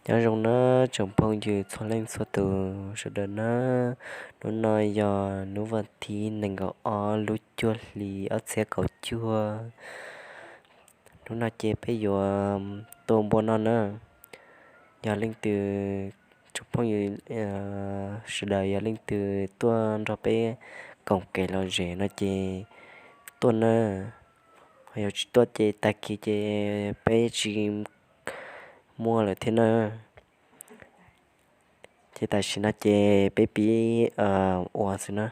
Nyob zoo na tsoom phooj ywg txhua leej txhua tus sawv daws na. Hnub no yog hnub vas thib nees nkaum ob lub cuaj hli ob txhiab kaum cuaj. Hnub no ces peb yuav tua npua noj na. Yog leej twg, tsoom phooj ywg sawv daws yog leej twg tuaj nrog peb koom kev lom zem no ces tuaj na. Ho yog tsis tuaj ces tag kis ces peb tsis muaj lawm thiab na. Ces tam sim no ces peb pib ua xwb na.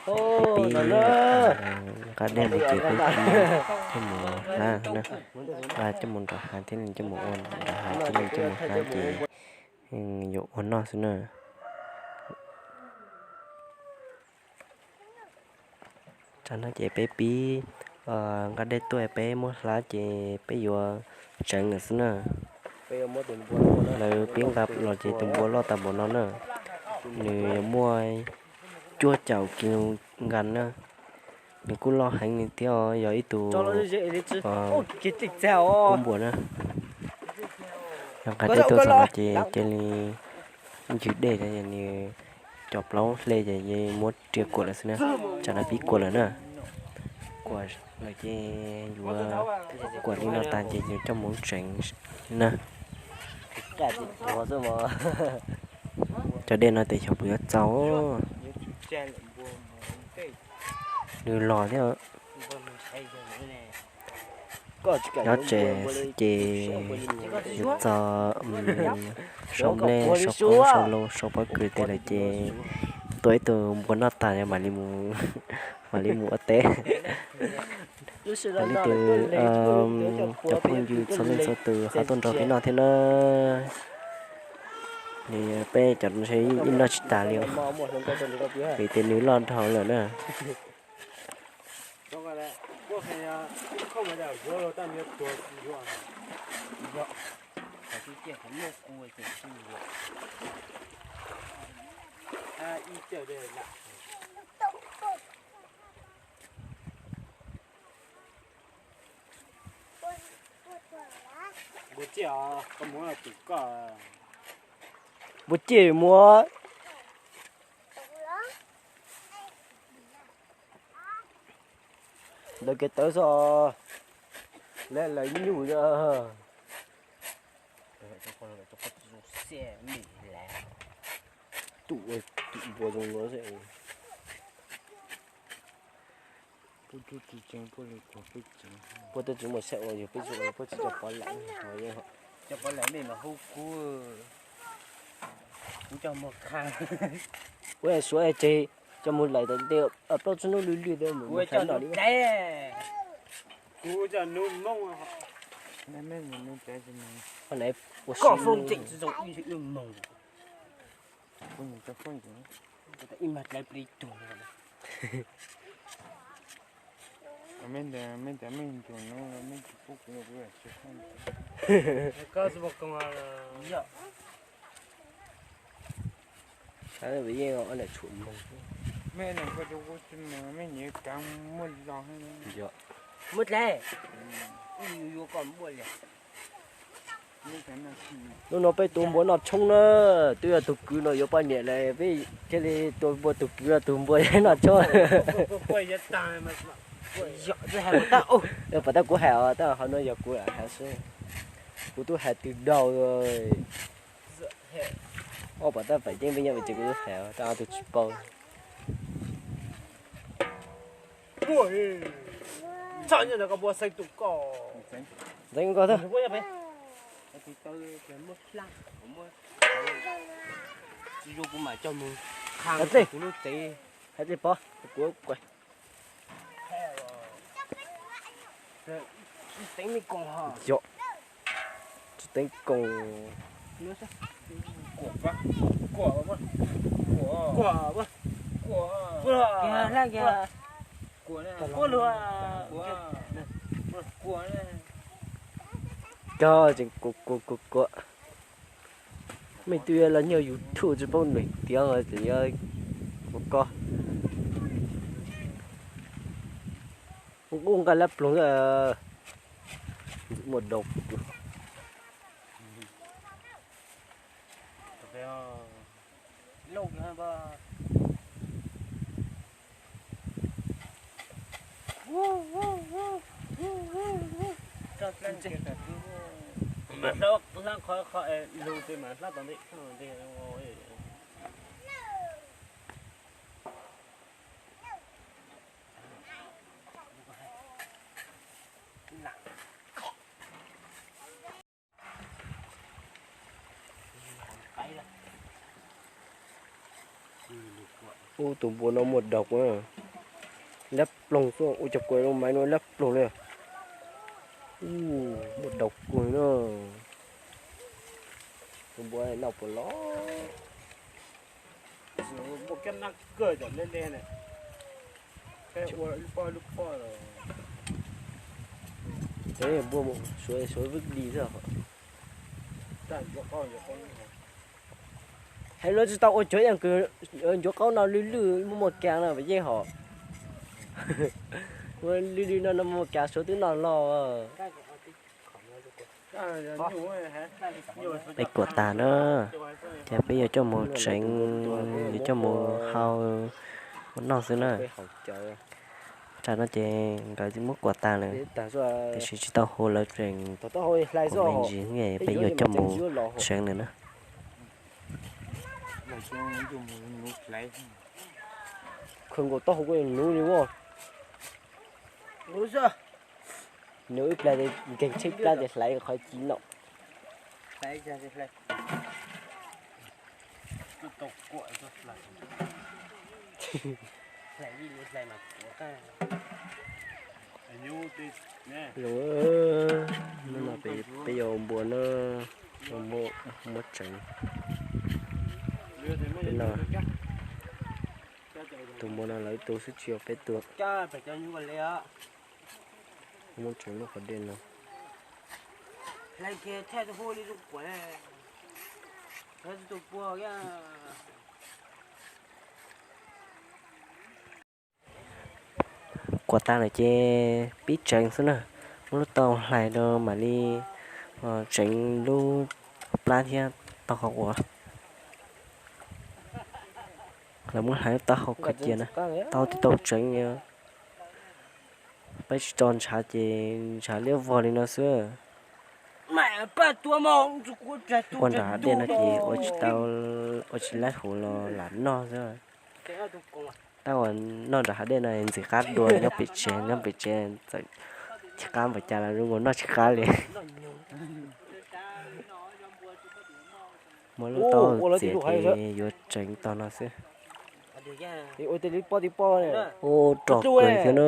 Peb pib nqa dej mus ces peb pib coj mus hlab na. Nqa coj mus nram hav thiab coj mus ua nram hav thiab coj mus hlab ces yuav ua noj xwb na. Tsam no ces peb pib nqa dej tuaj peb muab hlab ces peb yuav tseev lawm xwb na. Lawv pib nqa los ces tus npua loj tas npaum no na. Nws yuav muaj cuaj caum kis nkas na. Nws kuj loj heev li thiab, yog ib tug kub npua na. Yog nqa dej tuaj txog no ces cia li ncig dej, nws cov plaub hle ces muab riam kuam lawm xwb na. Tsam no pib kuam lawm na. Kuam lawm ces yuav kuam li no tas ces yuav coj mus tseev na. Cov dej no tes xyov puas yuav txaus. Nws los thiab. Nyob tsev ces yuav txog sau nplej, sau qaub, sau lus, sau pob kws tej lawm ces tua ib tug npua noj tas mam li mus ua teb. Yog leej twg, cov phooj ywg txhua leej txhua tus ho tuaj nrog peb noj thiab na. Nws peb cov ntshe ib noj tsis tas li, vim tias nws loj dhau lawm na. Npua ciaj mus. Ntawd kev tawv xwb, lawv nyuj. Tus, tus npua zoo no. Puab twb tsis muaj saib ua yog peb tsis ua puab tsis coj pov lawm. Coj pov lawm nej los hu kuv, kuv coj mus qha. Ua suav tseg coj mus lawm tas tej plaub tsib hnub lwj lwj. Kuv coj nub dlaiv. Kuv coj nub moob. Koj foob tseem tsis zoo ib moog. Ib mag dlaiv plig tug. Muab dlaiv. Yuav koj npuaj li. Hnub no peb tua npua noj tshoob na, twb yog tug kwv no yuav poj niam lawm peb thiaj li tua npua, tug kwv no tus npua noj tshoob. Pom tab kuv hais os, tab qhov no yog kuv hais xwb. Kuv twb hais twg daug. Ob pom tab feem ceeb peb nyob pem ces kuv twb hais os, tab ob tug tsis paub. Ntxeev koj thiab. Hais dlej, hais dlej pov kuv. Yog tsis teev koos. Cog tseem kuv kuv kuv kuv kuv. Mej twb yuav los nyob YouTube tsis paub nws tiav ces yuav ua koj. Kuj nqa lab ploog, muaj daug. Mas hlab qhov qhov lug tes mas hlab tom ntej ntej. Ub, tus npua no muaj daug na. Lab ploog xwb, ua cov kua lub maiv no lab ploog li. Ub, muaj daug kawg na. Tus npua noj puas los. Npua suav suav vwb di xwb. Hais lawv tsis tau ua cuag ib yam kws ncuav qaub no lwj lwj muaj muaj kas no pas yeej hom. Ua lwj lwj no no muaj kas suav twb noj los. Peb kuam tag na, ces peb yuav coj mus tseev, yuav coj mus hau ua noj xwb na. Tsam no ces nkawd muab kuam tag lawm, tiam sis tsis tau hu, lawv tseem hu me ntsis, peb yuav coj mus tseev lawm na. Khaws nkaus taub hau kuj nuv li as. Nuv ib plag, nkeeg tsheej plab ces hlais qhov ci no. Peb yuav npua na, muab tseev. Peb no, tus npua no lawv ib tug xwb tsis yog peb tug. Muab tseev lub qhov dej no. Kuam tag lawm ces pib tseev xwb na. Muab lub taub hau hlais rau mam li tseev lub plab thiab taub hau ua. Lawv muab hlais lub taub hau kho cia na, taub hau tsis tau tseev. Peb tsis tso ntshav ces ntshav liab vog li no xwb. Ua nram hav dej no ces ua tsis tau, ua tsis laib huv los lam noj xwb. Tab uas noj nram hav dej no ntxim qab dua nyob pem tsev, nyob pem tsev txawm tsis qab npaum cas los zoo nkaus noj tsis qab li. Muab lub taub hau txiav ces yuav tseev tog no xwb. Ua rog kawg thiab na.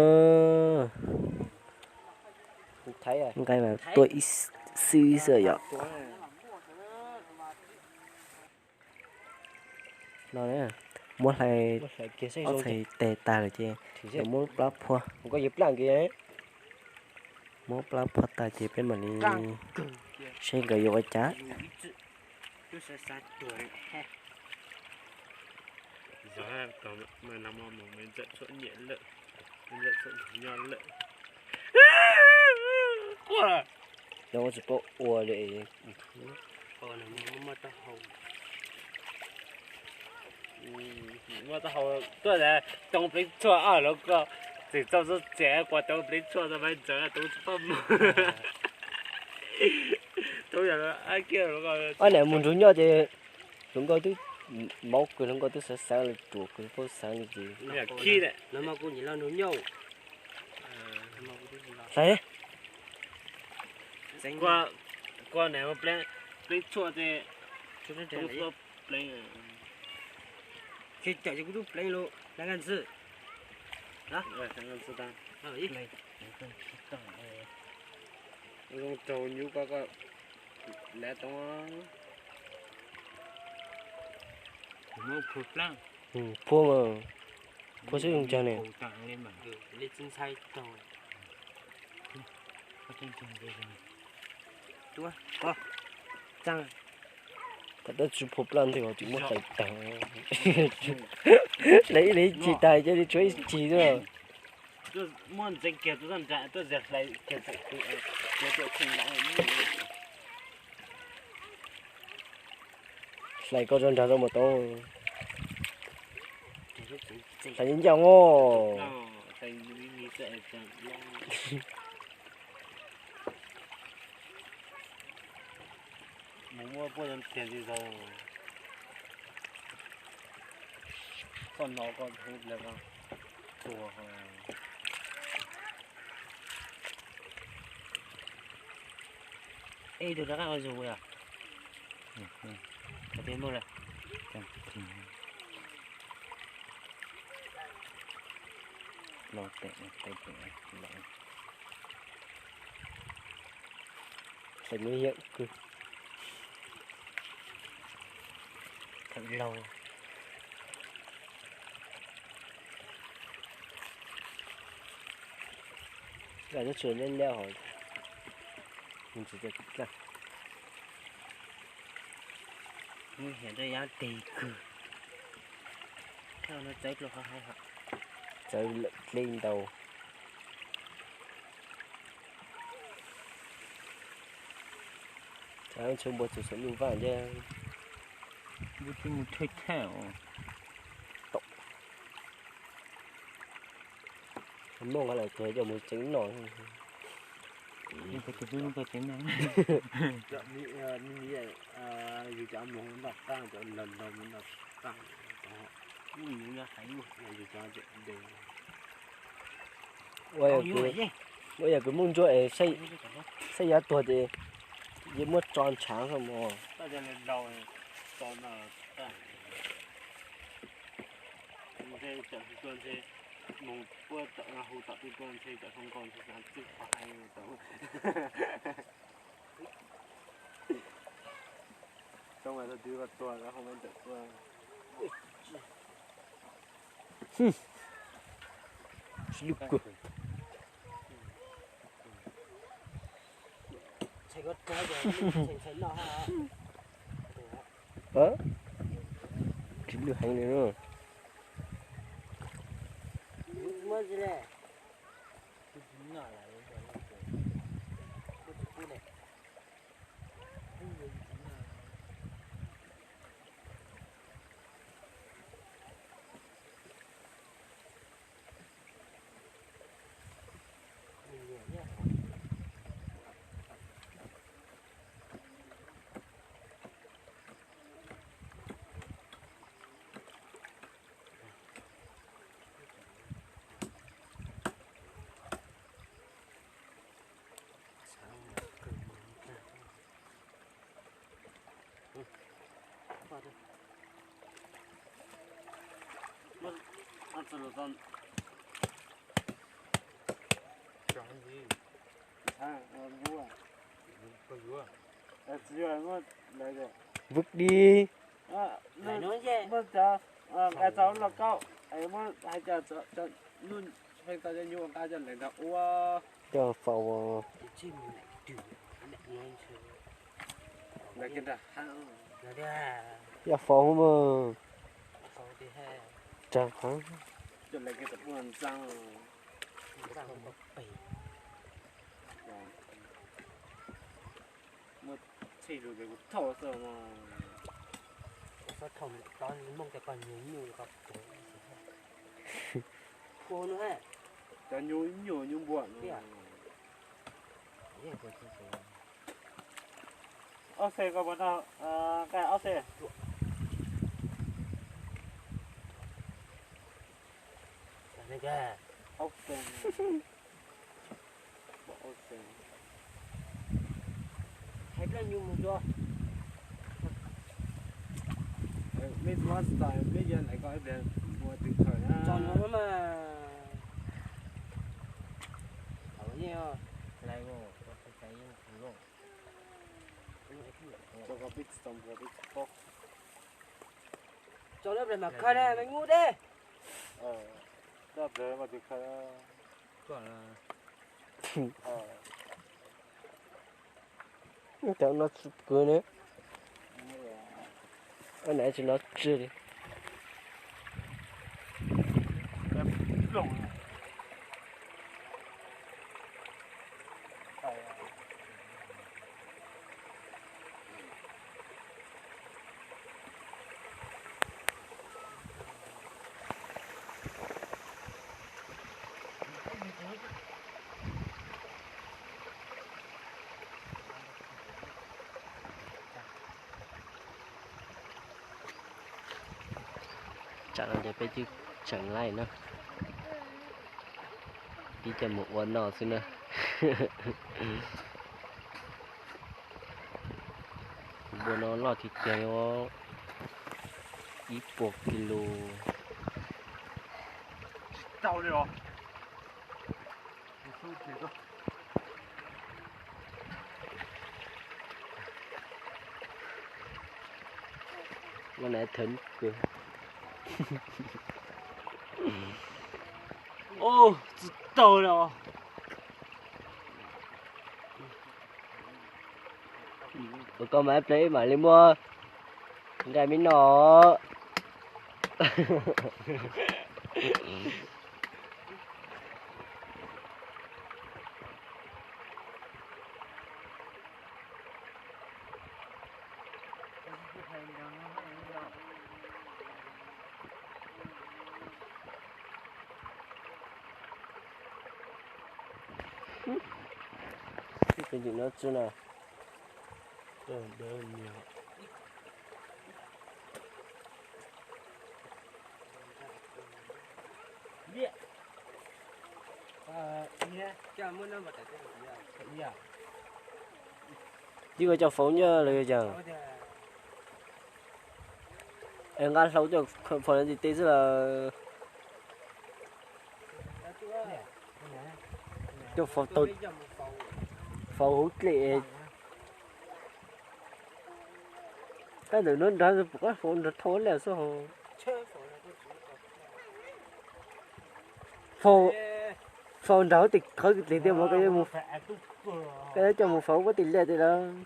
Nqaij mas tuaj ib xwb xwb yom. No, muab hlais ob txhais tes tag lawm ces muab lub plab phua, muab plab phua tag ces peb mam li seb nkawd yuav ua cas. Tsis paub ua li. Muaj taub hau tuaj toov pleev tshuaj lawm ko, txawm txaus txaus txiav kuas toov pleev tshuaj tau pais ntxawv toov tsis pab mus. Toov yog ab kiag. Ob niam mus nrug nyob ces hluas nkauj twb, mauv kws hluas nkauj twb sawv sawv los ruam kws puab sawv li ces. Kuv niam pleev tshuaj ces, pleev, pleev lub, zoo raug nyuv ko ko, lav toov. Phua mas, phua xwb zoo caag ne. Tam tab tsi phua plab nteg tsis muab hlais tag. Hlais ib leeg ib chim tag ces li tshuav ib chim xwb. Muab ntxeev kiag tuaj nram tuaj ze hlais kiag txawm kuv, kuv tuaj txheej nram. Hlais koj rau nrag rau mus tau. Hlais ncaj ncaj os. Mus muab puab tiag li tau. Koj no koj hlub ple koj tuag. Ej, tus rov qab ua zus yog? Qhov twg muaj lawm? Los tes, tes, los. Xav me yam kawg. Thawm laug. Lawv twb tsuas liab liab hos. Mus tsis tau. Muaj hiam rau yab tes kawg. Thaj no txawv dlua qhov hais hos. Txawv lawm dlej ntau. Tshav ntshe npua txog saum nyuj vaj thiab. Npua twb mus thawj thawj os. Mloog nqa lawm tuag coj mus tsev noj. Yus cov mus noj qab, cov laus laus mus noj qab. Ua yog kws, ua yog kws Hmoob Ntsuab es saib yav tuag ces yeej muab tso ntshav xwb mog. Tsis lwj kawg. Tsis lwj heev li. Vwm di. Muab cov, nqa cov los kauj, muab hais cov, cov nyuj, hais tau cov nyuj nqa coj lawv nrog ua. Coj faus. Lawv kiag nrog hab. Coj faus mas. Tsag qhov. Coj lawv kiag tom puag ntxaa. Muab txhij lug ces kuv thauj xwb mas. Kuv txhob thauj tod, Hmoob cov koj nyuag nyuj koj. Cov nyuj nyuj nyuj npua no. Ob xees koj puas noj nqaij ob xees? Ob xees. Hais plaub nyuj mus dua. Mej tsis muab tsis tau, mej yuav hlais koj ib pliag mus twg khaws na. Tso no mas. Thaum yeej hlais, tso koj peb tsis tau npua peb tsis paub. Tso lub pliag mam khaws na, me nyuj deb. Koj pliag mas twg khaws. Cov no tsis kwv ne. Nai tsis no tsi li. Tsam no ces peb twb tseem laij na, pib coj mus ua noj xwb na. Tus npua no loj tiag tiag, ib puas kis lus. Ua na thov kawg. Ua tsis tau li os. Ua koj mas ib pliag mam li muab nqaij me noj. Tus ntawm no tsis na. Tib ko coj faus nyob los yog cas? Es nqa hlau coj faus ntiaj teb xwb lawm. Coj faus tau, faus hauv dlej. Kab ntawm no nrad, faus nrad thauj lawm xwb. Faus nrad hauv tej qhov tes tiag mas koj yuav coj mus faus hauv tej liaj tej lawm.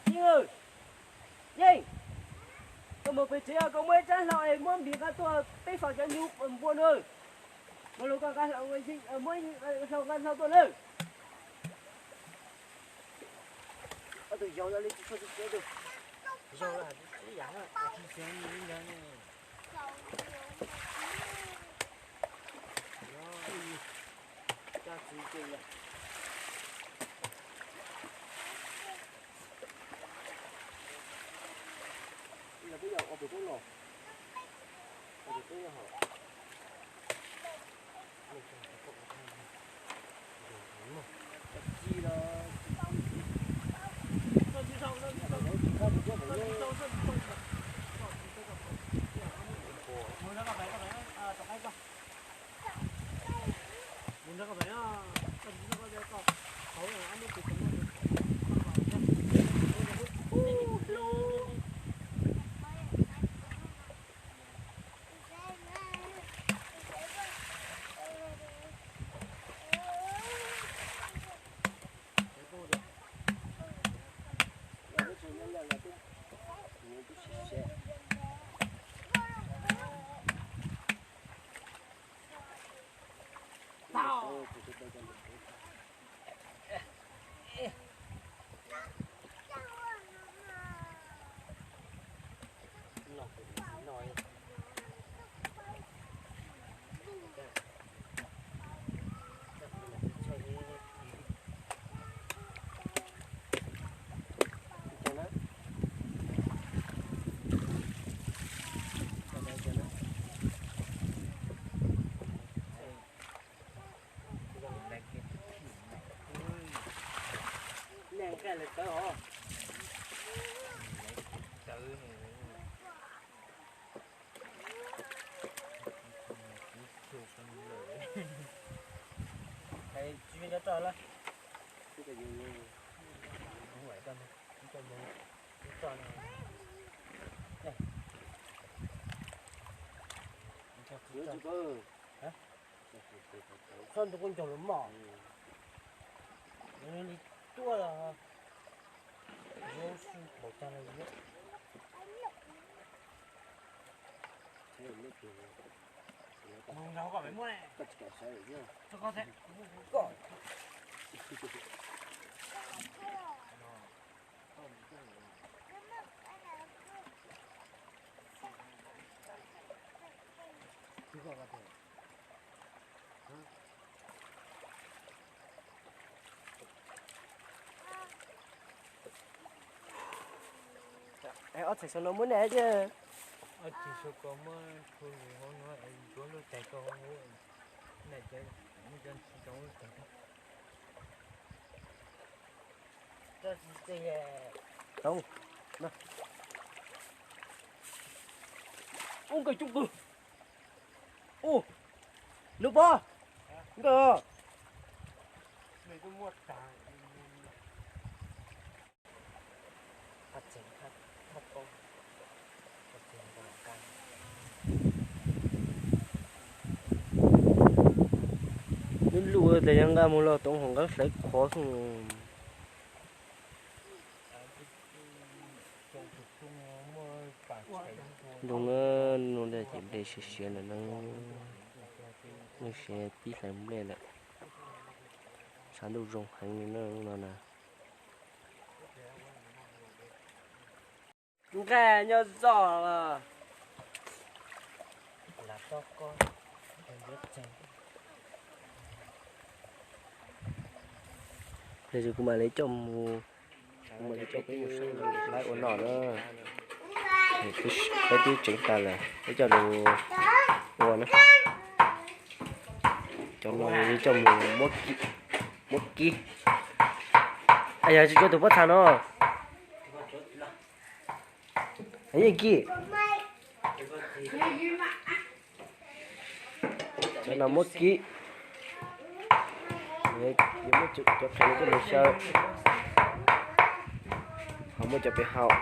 Yeej, yeej, koj mus pem tsev, koj muab ib rab hlau es muab npias nqa tuaj peb faus cov nyuv npua na. Muab hlau nqa hlau, muab hlau nqa hlau tuaj na. Ob tug yau li tsis tshua tsis tsev tus. Yau li tsis yam na. Tsis tsev li ntawd ne. Cab txiv ces yog peb yog ua pem teb los, ua pem teb yog hom. Leej nqaij lawv tawv os. Tsis cov roj lawm. Txhob ntu kuj ncaug los mog. Li tuaj los. Ob txhais xyoo no muab naj tiag. Ob txhais xyoo ko muab txhua lus hauv no yuav luaj tais ko na, cov ntsis zoo luaj tais ko. Tau. Ub, nkawd coob kawg. Ub, lub pob. Nkawd. Lub lub tas yog nqa mus los Toov hom nqa hlawv qhov xwb. Zoo na, nug ntej ces nplej siav siav lawm na, nplej siav tib hlais nplej lawm. Tshav ntuj zoo heev li no na. Nqaij nyob zoj los. Tab sis kuv mam li coj mus, kuv mam li coj peb mus saib lawv ua noj na. Peb twb tseev tas lawm, peb coj los ua na. Cov no coj mus muab kib. Yog tsis coj tus pob txha no. Yeej kib. Cov no muab kib. Yuav muab cov qhev no coj mus xyaw, ho muab cov pem haum.